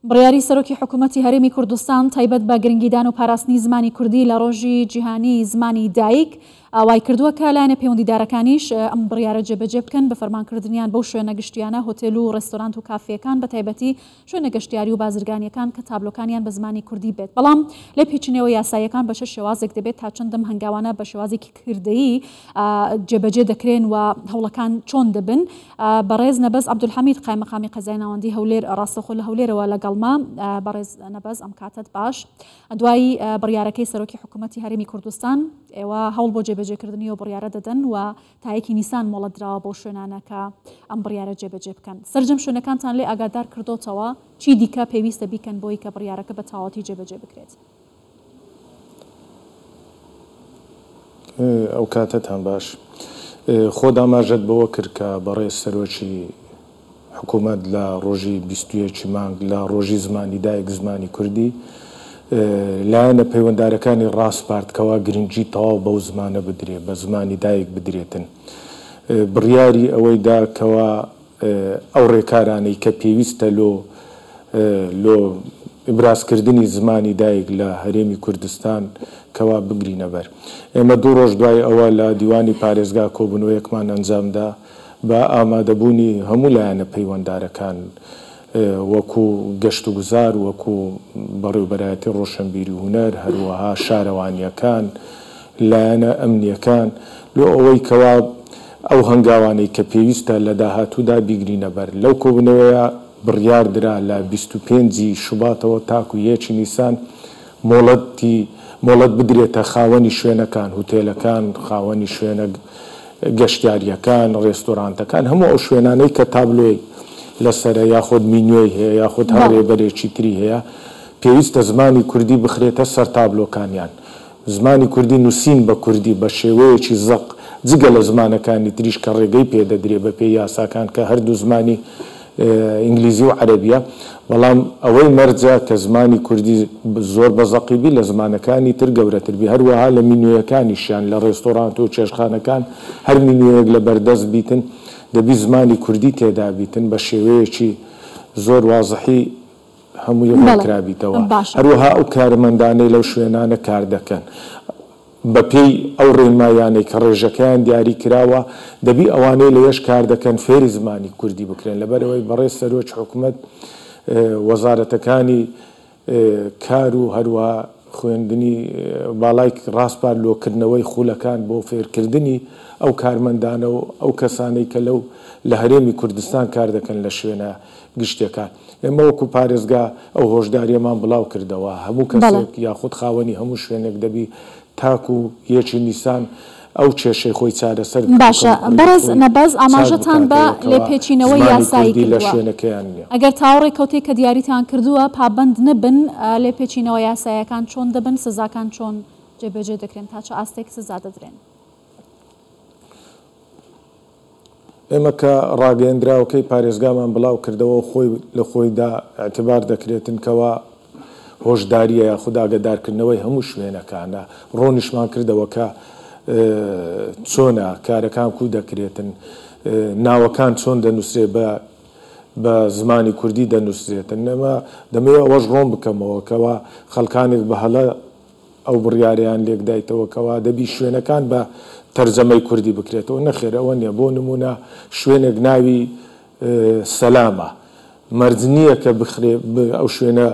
بڕیاری سەرۆکی حکوومەتی هەرێمی کوردستان تایبەت بە گرنگیدان و پاراستنی زمانی کوردی لە ڕۆژی جیهانی زمانی دایک وای کردووە کە لایەنە پەیوەندیدارەکانیش ئەم بڕیارە جێبەجێ بکەن بە فەرمانکردنیان بەو شوێنە گشتیانە هۆتێل و ڕێستۆرانت و کافێکان بە تایبەتی شوێنە گەشتیاری و بازرگانییەکان کە تابلۆکانیان بە زمانی کوردی بێت بەڵام لێپێچینەوە یاساییەکان بە چ شێوازێک دەبێت تا چەند ئەم هەنگاوانە بە شێوازێکی کردەیی جێبەجێ دەکرێن و هەوڵەکان چۆن دەبن بەڕێز نەبەز عەبدولحەمید قایمقامی قەزای ناوەندی هەولێر ڕاستەوخۆ لە هەولێرەوە لەگەڵمە بەڕێز نەبەز ئەم کاتەت باش دوای بڕیارەکەی سەرۆکی حکوومەتی هەرێمی کوردستان ئێوە هەوڵ بۆ جێبەجێکردنی ئەو بڕیارە دەدەن و تا یەکی نیسان مۆڵەت دراوە بەو شوێنانە کە ئەم بڕیارە جێبەجێ بکەن. سەرجەم شوێنەکانتان لێ ئاگادار کردۆتەوە، چی دیکە پێویستە بیکەن بۆی کە بڕیارەکە بە تەواوەتی جێبەجێ بکرێت؟ ئەو کاتەتان باش. خۆت ئاماژەت بەوە کرد کە بەڕێز سەرۆکی حکوومەت لە ڕۆژی 21 ی مانگ لە ڕۆژی زمانی دایک، زمانی کوردی، لایەنە پەیوەندارەکانی ڕاسپارد کەوا گرنگی تەواو بەو زمانە بدرێ، بە زمانی دایک بدرێتن. بڕیاری ئەوەی دا کەوا ئەو ڕێکارانەی کە پێویستە لۆ لۆ ئیبرازکردنی زمانی دایک لە هەرێمی کوردستان کەوا بگرینە بەر. ئێمە دوو ڕۆژ دوای ئەوە لە دیوانی پارێزگا کۆبوونەوەیەکمان ئەنجام دا بە ئامادەبوونی هەموو لایەنە پەیوەندارەکان وەکو گەشتوگوزار، وەکو بەڕێوبەرایەتی ڕۆشنبیری و هونەر، هەروەها شارەوانییەکان، لایەنە ئەمنییەکان، لۆ ئەوەی کەوا ئەو هەنگاوانەی کە پێویستە لە داهاتوودا بیگرینە بەر. لەو کۆبوونەوەیە بڕیار درا لە 25 ی شوباتەوە تاکو یەکی نیسان مۆڵەتی مۆڵەت بدرێتە خاوەنی شوێنەکان، هوتێلەکان، خاوەنی شوێنە گەشتیارییەکان، ڕێستۆرانتەکان، هەموو ئەو شوێنانەی کە تابلۆی لەسەرە یاخود مینیۆی هەیە یاخود هەر ڕێبەرێکی تری هەیە، پێویستە زمانی کوردی بخرێتە سەر تابلۆکانیان. زمانی کوردی نووسین بە کوردی بە شێوەیەکی زەق جگە لە زمانەکانی تریش کە ڕێگەی پێ دەدرێ بە پێی یاساکان کە هەردوو زمانی ئینگلیزی و عەرەبیە بەڵام ئەوەی مەرجە کە زمانی کوردی زۆر بە زەقی بی لە زمانەکانی تر گەورەتر بی هەروەها لە مینیۆیەکانیشیان لە ڕێستۆرانت و چێشتخانەکان هەر مینیۆیەک لە بەردەست بیتن دەبی زمانی کوردی تێدا بیتن بە شێوەیەکی زۆر وازحی هەمووی ڕوون کرابیتەوە. هەروەها ئەو کارمەندانەی لەو شوێنانە کار دەکەن بەپێی ئەو ڕێنماییانەی کە ڕێژەکەیان دیاری کراوە، دەبی ئەوانەی لەوێش کار دەکەن فێری زمانی کوردی بکرێن، لەبەرئەوەی بەڕێز سەرۆکی حکومەت وەزارەتەکانی کار و هەروەها خوێندنی باڵای ڕاسپارد لۆ کردنەوەی خولەکان بۆ فێرکردنی ئەو کارمەندانە و ئەو کەسانەی کە لەو لە هەرێمی کوردستان کار دەکەن لە شوێنە گشتیەکان. ئێمە وەکو پارێزگا ئەو هۆشداریەمان بڵاو کردەوە، هەموو کەسێک یاخود خاوەنی هەموو شوێنێک دەبی تاکو یەکی نیسان ئەو کێشەی خۆی چارەسەر بکا و باشە کەموکوڕی بەڕێز خۆی نەبەز چاک ئاماژەتان بە بکاتەوە کەوا لێپێچینەوەی زمانی یاسایی کوردی لە کردووە شوێنەکەیان نیە. ئەگەر تا ئەو ڕێکەوتەی کە دیاریتان کردووە پابەند نەبن لێپێچینەوە یاساییەکان چۆن دەبن سزاکان چۆن جێبەجێ دەکرێن تا چ ئاستێک سزا دەدرێن؟ ئێمە کە ڕاگەیەندراوەکەی پارێزگامان بڵاو کردەوە خۆی لە خۆیدا ئیعتبار دەکرێتن کەوا هۆشدارییە یاخود ئاگەدارکردنەوەی هەموو شوێنەکانە، ڕوونیشمان کردەوە کە چۆنە کارەکان کوو دەکرێتن، ناوەکان چۆن دەنووسرێت بە بە زمانی کوردی دەنووسرێتن. ئێمە دەمەوێت ئەوەش ڕوون بکەمەوە کەوا خەڵکانێک بە هەڵە ئەو بڕیارەیان لێکدایتەوە کەوا دەبی شوێنەکان بە تەرجەمەی کوردی بکرێتەوە، نەخێر ئەوە نیە، بۆ نموونە شوێنێک ناوی سەلامە مەرج نیە کە بخرێ ئەو شوێنە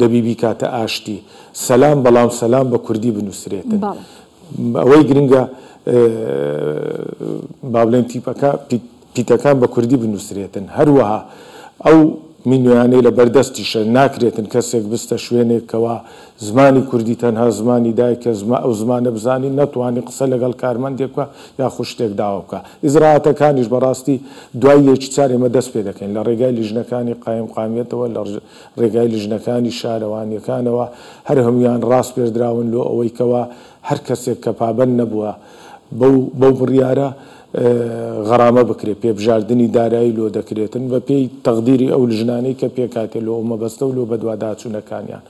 دەبی بیکاتە ئاشتی سەلام بەڵام سەلام بە کوردی بنووسرێتن ئەوەی گرنگە با بڵێین تیپەکە پیتەکان بە کوردی بنووسرێتن. هەروەها ئەو مینۆیانەی لە بەردەستیشە ناکرێتن کەسێک بستە شوێنێک کەوا زمانی کوردی تەنها زمانی دایکە ئەو زمانە بزانی نەتوانی قسە لەگەڵ کارمەندێک بکا یاخود شتێک داوا بکا. ئیجرائاتەکانیش بەڕاستی دوای یەکی چار ئێمە دەست پێ دەکەین لە ڕێگای لیژنەکانی قایمقامیەتەوە لە ڕێگای لیژنەکانی شارەوانیەکانەوە هەر هەموویان ڕاسپێردراون لۆ ئەوەی کەوا هەر کەسێک کە پابەند نەبووە بەو بەو بڕیارە غەرامە بکرێت، پێبژاردنی دارایی لۆ دەکرێتن بە پێی تەقدیری ئەو لژنانەی کە پێکهاتێ لۆ ئەو مەبەستە و لۆ بەدواداچوونەکانیان.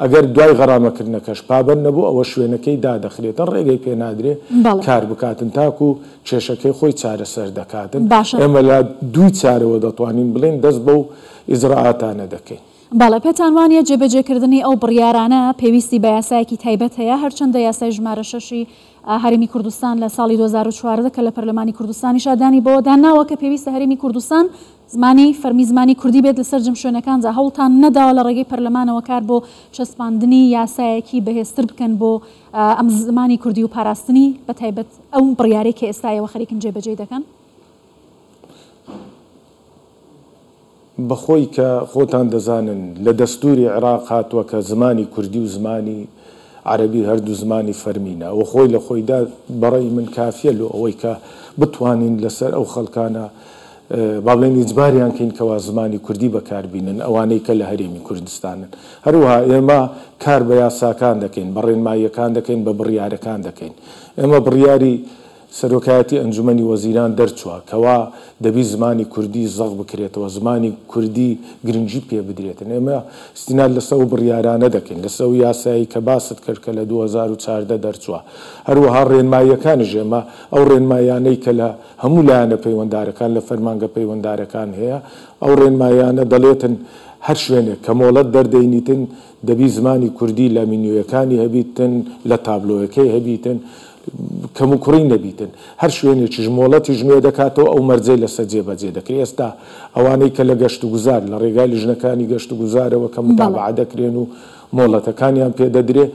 ئەگەر دوای غەرامەکردنەکەش پابەند نەبوو ئەوە شوێنەکەی دادەخرێتن ڕێگەی پێ نادرێ کار بکاتن تاکو کێشەکەی خۆی چارەسەر دەکاتن. ئێمە لە دووی چارەوە دەتوانین بڵێین دەست بەو ئیجرائاتانە دەکەین. بەڵێ، پێتان وانیە جێبەجێکردنی ئەو بڕیارانە پێویستی بە یاسایەکی تایبەت هەیە، هەرچەندە یاسای ژمارە شەشی هەرێمی کوردستان لە ساڵی 2014 کە لە پەرلەمانی کوردستانیشا دانی بەوەدا ناوە کە پێویستە هەرێمی کوردستان زمانی فەرمی زمانی کوردی بێت لە سەرجەم شوێنەکاندا، هەوڵتان نەداوە لە ڕێگەی پەرلەمانەوە کار بۆ چەسپاندنی یاسایەکی بەهێزتر بکەن بۆ ئەم زمانی کوردی و پاراستنی، بەتایبەت ئەو بڕیارەی کە ئێستا ئێوە خەریکن جێبەجێی دەکەن؟ بەخۆی کە خۆتان دەزانن لە دەستووری عێراق هاتووە کە زمانی کوردی و زمانی عەرەبی هەردوو زمانی فەرمینە ئەوە خۆی لە خۆیدا بەڕەئی من کافیە لۆ ئەوەی کە بتوانین لەسەر ئەو خەڵکانە با بڵێین ئیجباریان کەین کەوا زمانی کوردی بەکار بینن ئەوانەی کە لە هەرێمی کوردستانن. هەروەها ئێمە کار بە یاساکان دەکەین، بە ڕێنماییەکان دەکەین، بە بڕیارەکان دەکەین. ئێمە بڕیاری سەرۆکایەتی ئەنجومەنی وەزیران دەرچوە کەوا دەبی زمانی کوردی زەق بکرێتەوە، زمانی کوردی گرنگی پێ بدرێتن. ئێمە ئیستیناد لەسەر ئەو بڕیارانە دەکەین، لەسەر ئەو یاسایەی کە باست کرد کە لە 2014 دەرچوە. هەروەها ڕێنماییەکانیش ئێمە ئەو ڕێنماییانەی کە لە هەموو لایەنە پەیوەندارەکان لە فەرمانگە پەیوەندارەکان هەیە، ئەو ڕێنماییانە دەڵێتن هەر شوێنێک کە مۆڵەت دەردەینیتن دەبی زمانی کوردی لە مینیۆیەکانی هەبیتن، لە تابلۆیەکەی هەبیتن، کەموکوڕی نەبیتن. هەر شوێنێکیش مۆڵەتیش نوێ دەکاتەوە ئەو مەرجەی لەسەر جێبەجێ دەکرێ. ئێستا ئەوانەی کە لە گەشتوگوزار، لە ڕێگای لیژنەکانی گەشتوگوزارەوە کە متابەعە دەکرێن و مۆڵەتەکانیان پێ دەدرێ،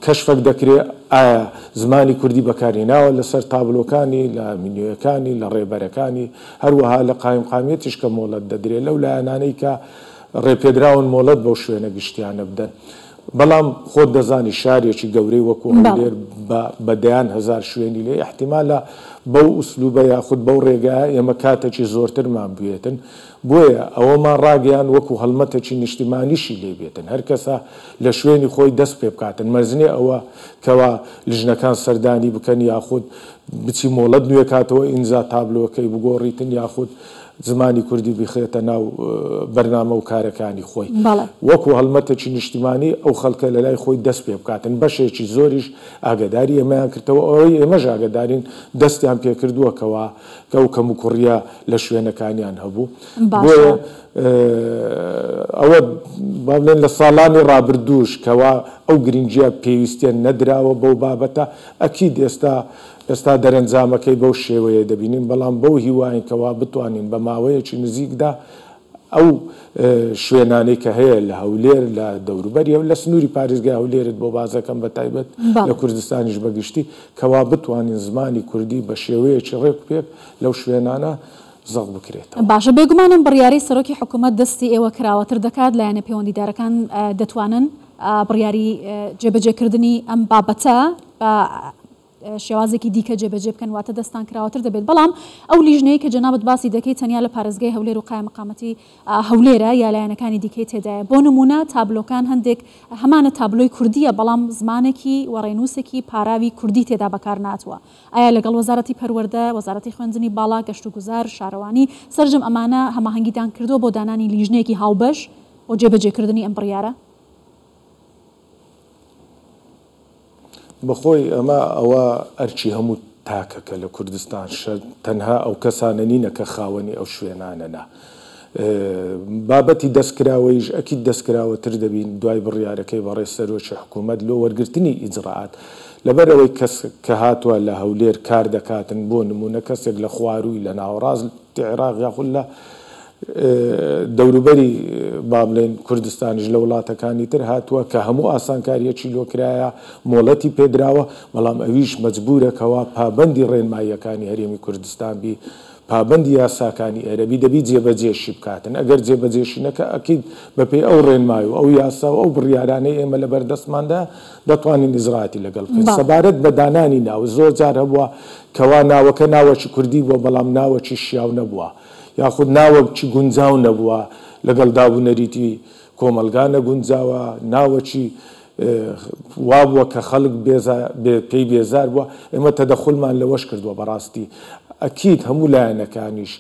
کەشفەک دەکرێ ئایا زمانی کوردی بەکارهێناوە لەسەر تابلۆکانی، لە مینیۆیەکانی، لە ڕێبەرەکانی، هەروەها لە قایمقامیەتیش کە مۆڵەت دەدرێ لەو لایەنانەی کە ڕێپێدراون مۆڵەت بەو شوێنە گشتیانە بدەن. بەڵام خۆت دەزانی شارێکی گەورەی وەکو هەولێر بە بە دەیان هەزار شوێنی لێ ئیحتیمالە بەو ئوسلوبە یاخود بەو ڕێگایە ئێمە کاتێکی زۆرترمان بوێتن بۆیە ئەوەمان ڕاگەیاند وەکو هەڵمەتێکی نیشتیمانیشی لێ بێتن هەر کەسە لە شوێنی خۆی دەست پێ بکاتن مەرج نیە ئەوە کەوا لیژنەکان سەردانی بکەن یاخود بچی مۆڵەت نوێ کاتەوە ئینجا تابلۆکەی بگۆڕیتن یاخود زمانی کوردی بخرێتە ناو بەرنامە و کارەکانی خۆی وەکو هەڵمەتێکی نیشتیمانی ئەو خەڵکە لەلای خۆی دەست پێ بکاتن بەشێکی زۆریش ئاگەداری ئێمەیان کردەوە ئەوەی ئێمەش ئاگەدارین دەستیان پێکردووە کەوا کە ئەو کەموکوڕییە لە شوێنەکانیان هەبوو. بۆیە ئەوە با بڵێن لە ساڵانی ڕابردووش کەوا ئەو گرنگییە پێویستیە نەدراوە بەو بابەتە، ئەکید ئێستا ئێستا دەرەنجامەکەی بەو شێوەیە دەبینین، بەڵام بەو هیواین کەوا بتوانین بە ماوەیەکی نزیکدا ئەو شوێنانەی کە هەیە لە هەولێر، لە دەوروبەری لە سنووری پارێزگای هەولێرت بۆ باس دەکەم بە تایبەت، لە کوردستانیش بە گشتی، کەوا بتوانین زمانی کوردی بە شێوەیەکی ڕێک و پێک لەو شوێنانە زەق بکرێتەوە. باشە بێگومان ئەم بڕیارەی سەرۆکی حکوومەت دەستی ئێوە کراوەتر دەکات، لایەنە پەیوەندیدارەکان دەتوانن بڕیاری جێبەجێکردنی ئەم بابەتە بە شێوازێکی دیکە جێبەجێ بکەن، واتە دەستان کراوەتر دەبێت، بەڵام ئەو لیژنەیە کە جەنابت باسی دەکەی تەنیا لە پارێزگای هەولێر و قایمقامەتی هەولێرە یا لایەنەکانی دیکەی تێدایە؟ بۆ نموونە تابلۆکان هەندێک هەمانە تابلۆی کوردییە بەڵام زمانێکی و ڕێنووسێکی پاراوی کوردی تێدا بەکار ناتووە. ئایا لەگەڵ وەزارەتی پەروەردە، وەزارەتی خوێندنی باڵا، گەشتوگوزار، شارەوانی، سەرجەم ئەمانە هەماهەنگیتان کردووە بۆ دانانی لیژنەیەکی هاوبەش بۆ جێبەجێکردنی ئەم بڕیارە؟ بەخۆی ئەمە ئەوە ئەرکی هەموو تاکەکە لە کوردستان شە تەنها ئەو کەسانە نینە کە خاوەنی ئەو شوێنانەنە. بابەتی دەستکراوەیش ئەکید دەستکراوەتر دەبین دوای بڕیارەکەی بەڕێز سەرۆکی حکوومەت لۆ وەرگرتنی ئیجرائات لەبەر ئەوەی کەس کە هاتووە لە هەولێر کار دەکاتن بۆ نموونە کەسێک لە خوارووی لە ناوەڕاستی عێراق یاخود لە دەوروبەری با بڵێین کوردستانیش لە وڵاتەکانی تر هاتووە کە هەموو ئاسانکارییەکی لۆ کرایە، مۆڵەتی پێدراوە، بەڵام ئەویش مەجبوورە کەوا پابەندی ڕێنماییەکانی هەرێمی کوردستان بی، پابەندی یاساکانی ئێرە بی، دەبی جێبەجێشی بکاتن، ئەگەر جێبەجێشی نەکا ئەکید بەپێی ئەو ڕێنمای و ئەو یاسا و ئەو بڕیارانەی ئێمە لەبەر دەستماندایە دەتوانین ئیجرائاتی لەگەڵ بکەین. سەبارەت بە دانانی ناو، زۆر جار هەبووە کەوا ناوەکە ناوەکی کوردی بووە، بەڵام ناوەکی شیاو نەبووە. یاخود ناوەکی گونجاو نەبووە، لەگەڵ داب و نەریتی کۆمەڵگا نەگونجاوە، ناوەکی وابووە کە خەڵک پێی بێزار بووە، ئێمە تەدەخولمان لەوەش کردووە بەڕاستی ئەکید هەموو لایەنەکانیش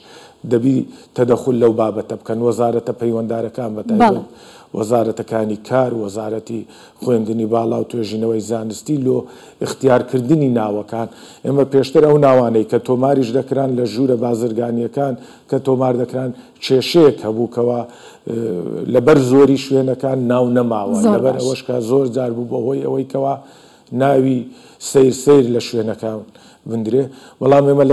دەبی تەدەخول لەو بابەتە بکەن، وەزارەتە پەیوەندارەکان بە تایبەت وەزارەتەکانی کار، وەزارەتی خوێندنی باڵا و توێژینەوەی زانستی لۆ ئیختیارکردنی ناوەکان، ئێمە پێشتر ئەو ناوانەی کە تۆماریش دەکران لە ژوورە بازرگانییەکان کە تۆمار دەکران کێشەیەک هەبوو کەوا لەبەر زۆری شوێنەکان ناو نەماوە، لەبەر ئەوەش کە زۆر جار بوو بە هۆی ئەوەی کەوا ناوی سەیر سەیر لە شوێنەکان بندرێ، بەڵام ئێمە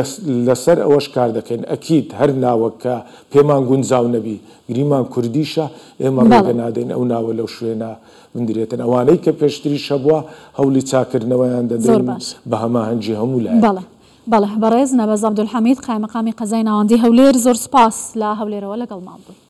لەسەر ئەوەش کار دەکەین، ئەکید هەر ناوەک کە پێمان گونجاو نەبی، گریمان کوردیشە، ئێمە ڕێگە نادەین ئەو ناوە لەو شوێنە بندرێتن، ئەوانەی کە پێشتریش هەبووە هەوڵی چاککردنەوەیان دەدەین بە هەماهەنگی هەموو لایەک. بەڵێ بەڵێ بەڕێز نەبەز عەبدولحەمید قایمقامی قەزای ناوەندی هەولێر زۆر سوپاس لە هەولێرەوە لەگەڵمان بووی.